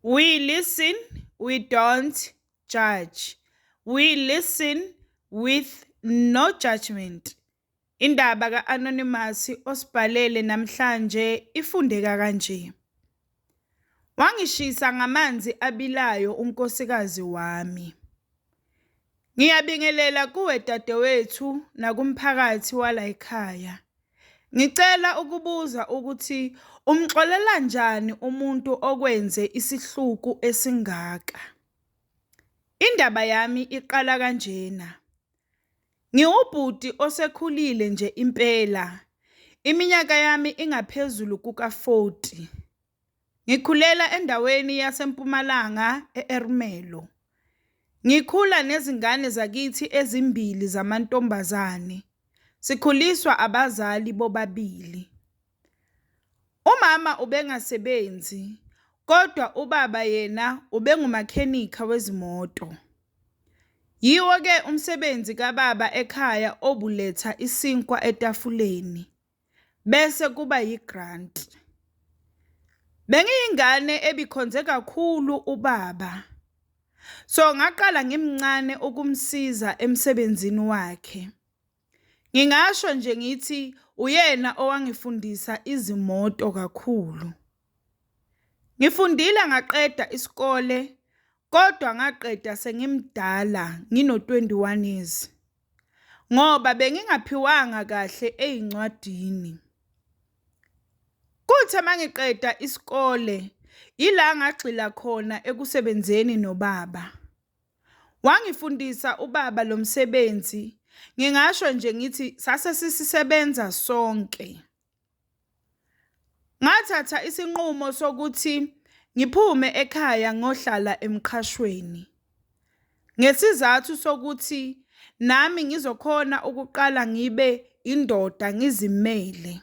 We listen, we don't judge. We listen with no judgment. Indaba ka-Anonymous osibhalele namhlanje ifundeka kanje. Wangishisa ngamanzi abilayo unkosikazi wami. Ngiyabingelela kuwe dadewethu nakumphakathi walayikhaya. Ngicela ukubuza ukuthi umxolela njani umuntu okwenze isihluku esingaka? Indaba yami iqala kanjena. Ngiwubhuti osekhulile nje impela, iminyaka yami ingaphezulu kuka-40. Ngikhulela endaweni yaseMpumalanga e-Ermelo. Ngikhula nezingane zakithi ezimbili zamantombazane. Sikhuliswa abazali bobabili. Umama ubengasebenzi kodwa ubaba yena ubengumakhenikha wezimoto. Yiwo-ke umsebenzi kababa ekhaya obuletha isinkwa etafuleni, bese kuba yi-grant. Bengiyingane ebikhonze kakhulu ubaba. So ngaqala ngimncane ukumsiza emsebenzini wakhe. Ngingasho nje ngithi uyena owangifundisa izimoto kakhulu. Ngifundile ngaqeda isikole kodwa ngaqeda sengimdala ngino-21 years ngoba bengingaphiwanga kahle ey'ncwadini. Kuthe mangiqeda isikole ila ngagxila khona ekusebenzeni nobaba. Wangifundisa ubaba lo msebenzi, ngingasho nje ngithi sase sisisebenza sonke. Ngathatha isinqumo sokuthi ngiphume ekhaya ngohlala emqashweni. Ngesizathu sokuthi nami ngizokhona ukuqala ngibe indoda ngizimele.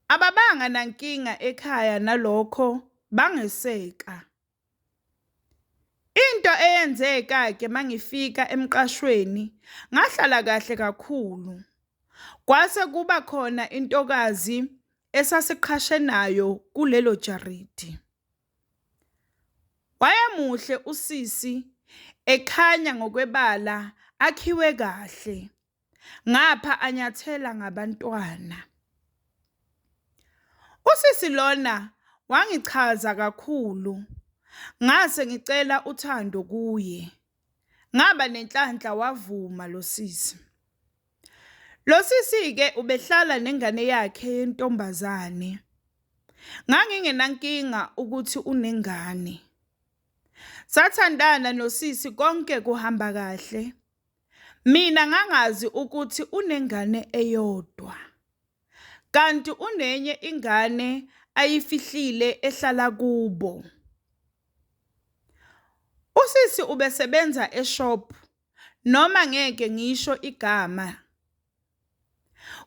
Ababanga nankinga ekhaya nalokho bangeseka. Into eyenzeka-ke mangifika emqashweni ngahlala kahle kakhulu. Kwase kuba khona intokazi esasiqhashe nayo kulelo jaridi. Wayemuhle usisi ekhanya ngokwebala akhiwe kahle. Ngapha anyathela ngabantwana. Usisi lona wangichaza kakhulu. Ngase ngicela uthando kuye. Ngaba nenhlanhla wavuma lo sisi. Lo sisi-ke ubehlala nengane yakhe yentombazane. Ngangingenankinga ukuthi unengane. Sathandana nosisi konke kuhamba kahle. Mina ngangazi ukuthi unengane eyodwa. Kanti unenye ingane ayifihlile ehlala kubo. Usisi ubesebenza eshop noma ngeke ngisho igama.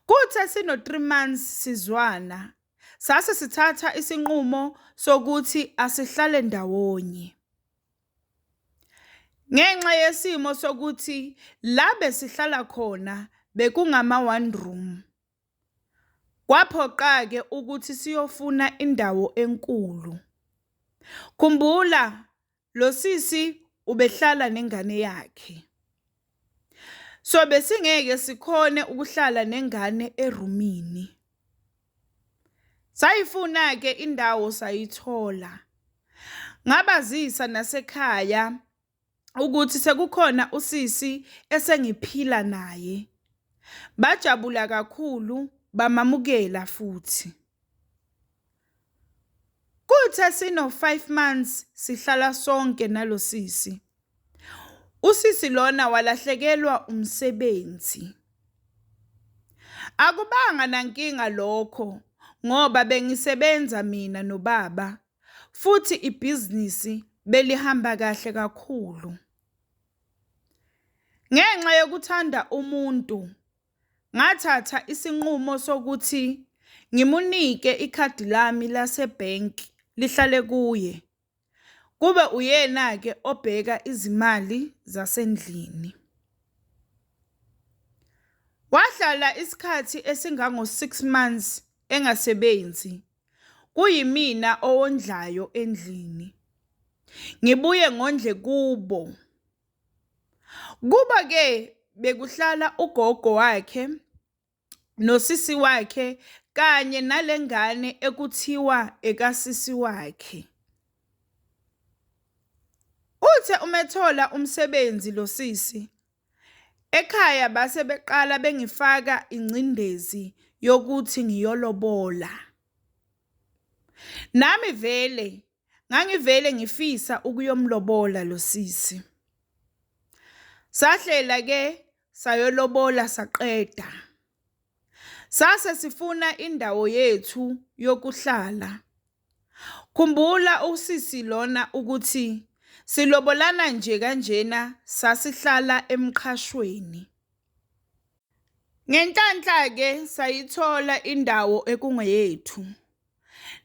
Kuthe sino 3 months sizwana, sase sithatha isinqumo sokuthi asihlale ndawonye. Ngenxa yesimo sokuthi la besihlala khona bekungama one room. Kwaphoqa-ke ukuthi siyofuna indawo enkulu. Khumbula lo sisi ubehlala nengane yakhe. So besingeke sikhone ukuhlala nengane erumini. Sayifuna-ke indawo sayithola. Ngabazisa nasekhaya ukuthi sekukhona usisi esengiphila naye. Bajabula kakhulu bamamukela futhi. Kuthe sino 5 months sihlala sonke nalosisi. Usisi lona walahlekelwa umsebenzi. Akubanga nankinga lokho ngoba bengisebenza mina nobaba futhi ibhizinisi belihamba kahle kakhulu. Ngenxa yokuthanda umuntu ngathatha isinqumo sokuthi ngimunike ikhadi lami lasebhenki lihlale kuye. Kube uyena-ke obheka izimali zasendlini. Wahlala isikhathi esingango 6 months engasebenzi. kuyimina owondlayo endlini. Ngibuye ngondle kubo. Kubo-ke bekuhlala ugogo wakhe nosisi wakhe kanye nale ngane ekuthiwa ekasisi wakhe. Uthe umethola umsebenzi lo sisi, ekhaya base beqala bengifaka ingcindezi yokuthi ngiyolobola. Nami vele ngangivele ngifisa ukuyomlobola lo sisi. Sahlela ke sayolobola saqeda. Sase sifuna indawo yethu yokuhlala. Khumbula usisi lona ukuthi silobolana nje kanjena sasihlala emqashweni. Ngenhlanhla-ke sayithola indawo ekungeyethu.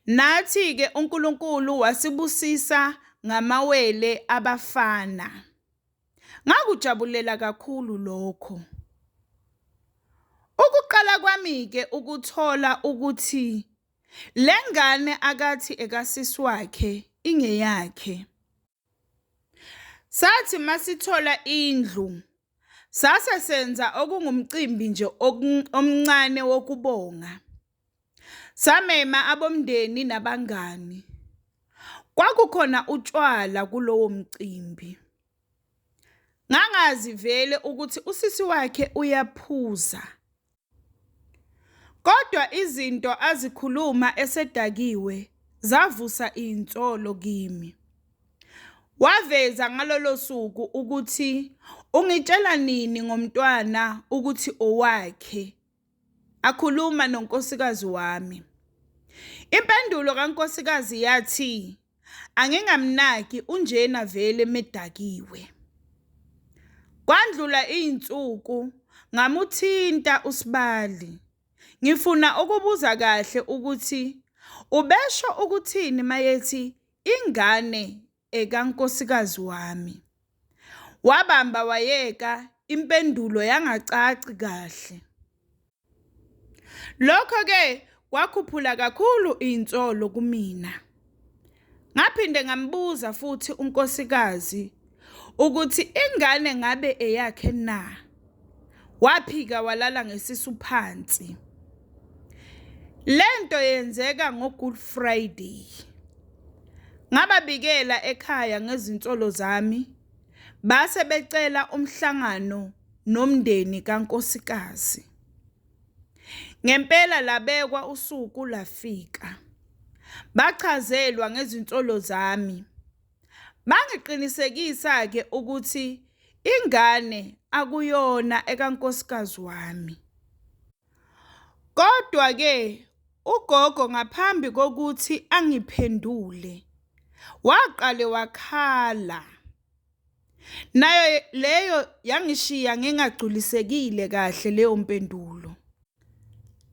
Nathi-ke uNkulunkulu wasibusisa ngamawele abafana. Ngakujabulela kakhulu lokho. Ukuqala kwami-ke ukuthola ukuthi le ngane akathi ekasisi wakhe ingeyakhe. Sathi masithola indlu sase senza okungumcimbi nje omncane wokubonga. Samema abomndeni nabangani. Kwakukhona utshwala kulowo mcimbi. Ngangazi vele ukuthi usisi wakhe uyaphuza. Kodwa izinto azikhuluma esedakiwe zavusa insolo kimi. Waveza ngalolo suku ukuthi ungitshela nini ngomntwana ukuthi owakhe, akhuluma nonkosikazi wami. Impendulo kankosikazi yathi angingamnaki unjena vele medakiwe. Kwandlula izinsuku ngamuthinta usibali ngifuna ukubuza kahle ukuthi ubesho ukuthini mayethi ingane ekankosikazi wami. Wabamba wayeka impendulo yangacaci kahle. Lokho-ke kwakhuphula kakhulu iy'nsolo kumina. Ngaphinde ngambuza futhi unkosikazi ukuthi ingane ngabe eyakhe na? Waphika walala ngesisu phansi. Lento yenzeka ngo-Good Friday. Ngababikela ekhaya ngezinsolo zami, base becela umhlangano nomndeni kankosikazi. Ngempela labekwa usuku lafika. Bachazelwa ngezinsolo zami. Bangiqinisekisa-ke ukuthi ingane akuyona ekankosikazi wami. Kodwa-ke ugogo ngaphambi kokuthi angiphendule waqale wakhala. Nayo leyo yangishiya ngingagculisekile kahle leyo mpendulo.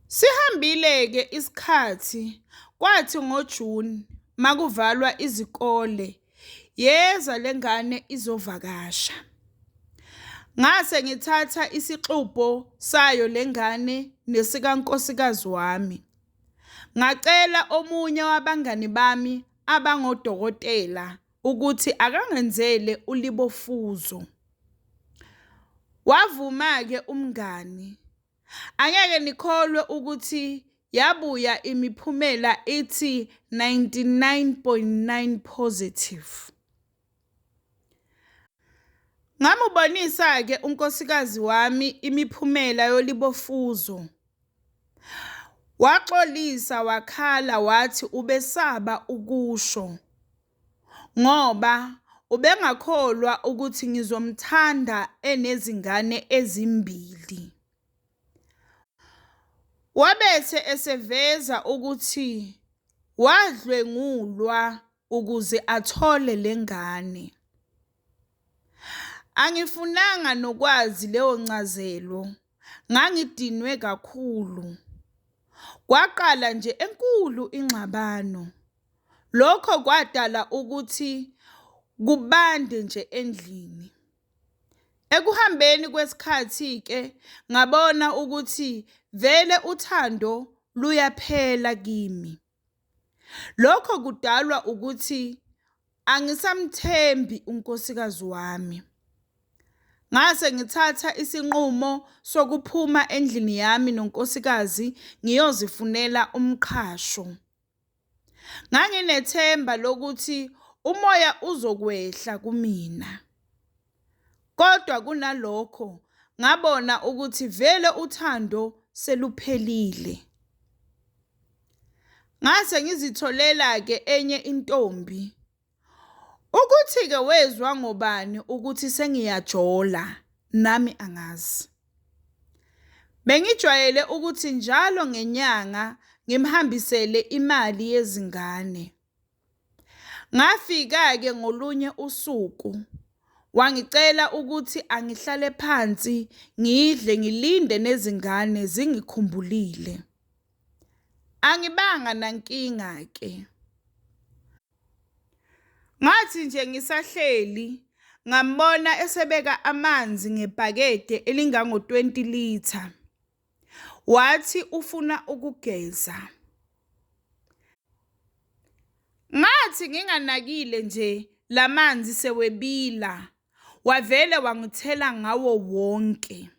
Sihambile-ke isikhathi kwathi ngoJuni makuvalwa izikole yeza le ngane izovakasha. Ngase ngithatha isixubho sayo le ngane nesikankosikazi wami. Ngacela omunye wabangani bami abangodokotela ukuthi akangenzele ulibofuzo. Wavuma-ke umngani. Angeke nikholwe ukuthi yabuya imiphumela ithi 99.9 positive. Ngamubonisa-ke unkosikazi wami imiphumela yolibofuzo. Waxolisa wakhala wathi ubesaba ukusho ngoba ubengakholwa ukuthi ngizomthanda enezingane ezimbili. Wabese eseveza ukuthi wadlwengulwa ukuze athole le ngane. Angifunanga nokwazi leyo ncazelo, ngangidinwe kakhulu. Kwaqala nje enkulu ingxabano. Lokho kwadala ukuthi kubande nje endlini. Ekuhambeni kwesikhathi-ke ngabona ukuthi vele uthando luyaphela kimi. Lokho kudalwa ukuthi angisamthembi unkosikazi wami. Ngase ngithatha isinqumo sokuphuma endlini yami nonkosikazi ngiyozifunela umqhasho. Nganginethemba lokuthi umoya uzokwehla kumina. Kodwa kunalokho ngabona ukuthi vele uthando seluphelile. Ngase ngizitholela-ke enye intombi. Ukuthi-ke wezwa ngobani ukuthi sengiyajola nami angazi. Bengijwayele ukuthi njalo ngenyanga ngimhambisele imali yezingane. Ngafika-ke ngolunye usuku wangicela ukuthi angihlale phansi ngidle ngilinde nezingane zingikhumbulile. Angibanga nankinga-ke. Ngathi nje ngisahleli ngambona esebeka amanzi ngebhakede elingango-20 litre. Wathi ufuna ukugeza. Ngathi nginganakile nje lamanzi sewebila wavele wangithela ngawo wonke.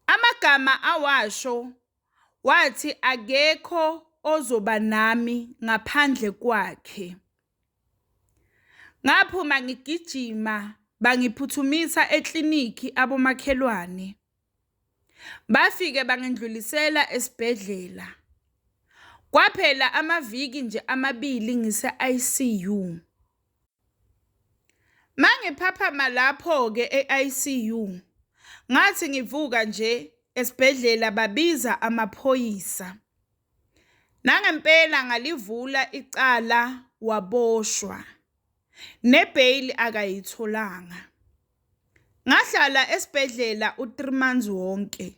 Amagama awasho wathi akekho ozoba nami ngaphandle kwakhe. Ngaphuma ngigijima bangiphuthumisa eklinikhi abomakhelwane. Bafike bangindlulisela esibhedlela. Kwaphela amaviki nje amabili ngise-ICU. Mangiphaphama lapho-ke e-ICU, ngathi ngivuka nje esibhedlela babiza amaphoyisa. Nangempela ngalivula icala waboshwa. Nebheyili akayitholanga. Ngahlala esibhedlela u-3 months wonke.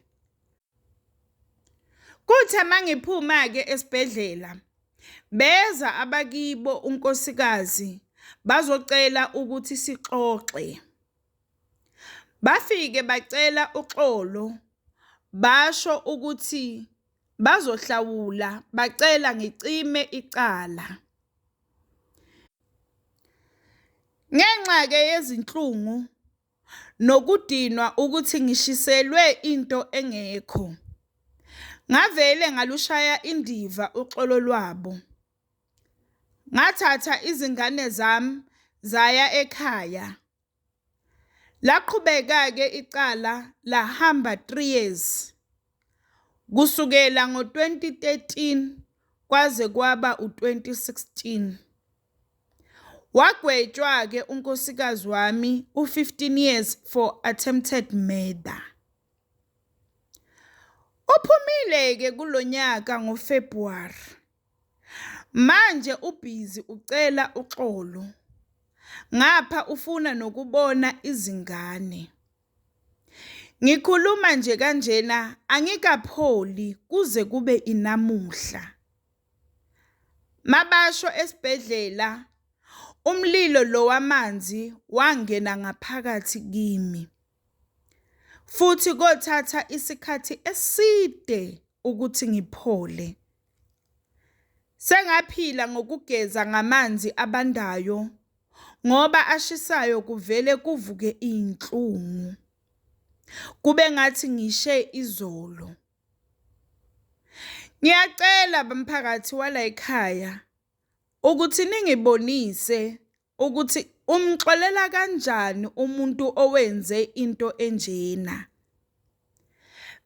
Kuthe mangiphuma-ke esibhedlela, beza abakibo unkosikazi bazocela ukuthi sixoxe. Bafike bacela uxolo, basho ukuthi bazohlawula, bacela ngicime icala. Ngenxa-ke yezinhlungu nokudinwa ukuthi ngishiselwe into engekho, ngavele ngalushaya indiva uxolo lwabo. Ngathatha izingane zami zaya ekhaya. Laqhubeka-ke icala lahamba 3 years. Kusukela ngo-2013 kwaze kwaba u-2016. Wagwetshwa-ke unkosikazi wami u-15 years for attempted murder. Uphumile-ke kulo nyaka ngoFebruwari. Manje ubhizi ucela uxolo. Ngapha ufuna nokubona izingane. Ngikhuluma nje kanjena angikapholi kuze kube inamuhla. Mabasho esibhedlela umlilo lo wamanzi wangena ngaphakathi kimi. Futhi kothatha isikhathi eside ukuthi ngiphole. Sengaphila ngokugeza ngamanzi abandayo ngoba ashisayo kuvele kuvuke iy'nhlungu. Kube ngathi ngishe izolo. Ngiyacela bamphakathi walayikhaya ukuthi ningibonise ukuthi umxolela kanjani umuntu owenze into enjena.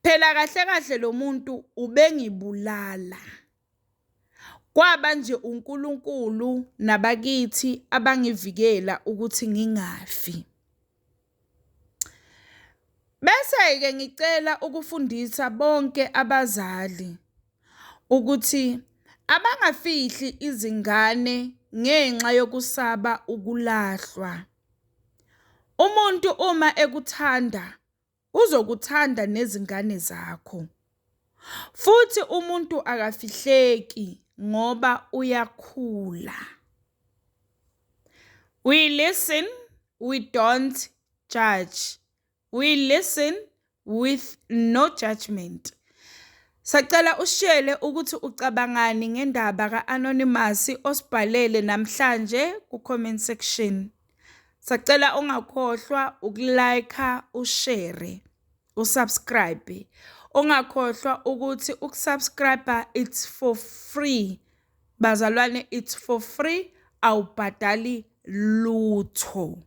Phela kahle kahle lo muntu ubengibulala. Kwaba nje uNkulunkulu nabakithi abangivikela ukuthi ngingafi. Bese-ke ngicela ukufundisa bonke abazali ukuthi abangafihli izingane ngenxa yokusaba ukulahlwa. Umuntu uma ekuthanda uzokuthanda nezingane zakho. Futhi umuntu akafihleki ngoba uyakhula. We listen, we don't judge. We listen with no judgment. Sacela usishele ukuthi ucabangani ngendaba ka-Anonymous osibhalele namhlanje ku-comment section. Sacela ungakhohlwa uku-like, ushare, usubscribe. Ungakhohlwa ukuthi ukusubscribe it's for free. Bazalwane, it's for free, awubhadali lutho.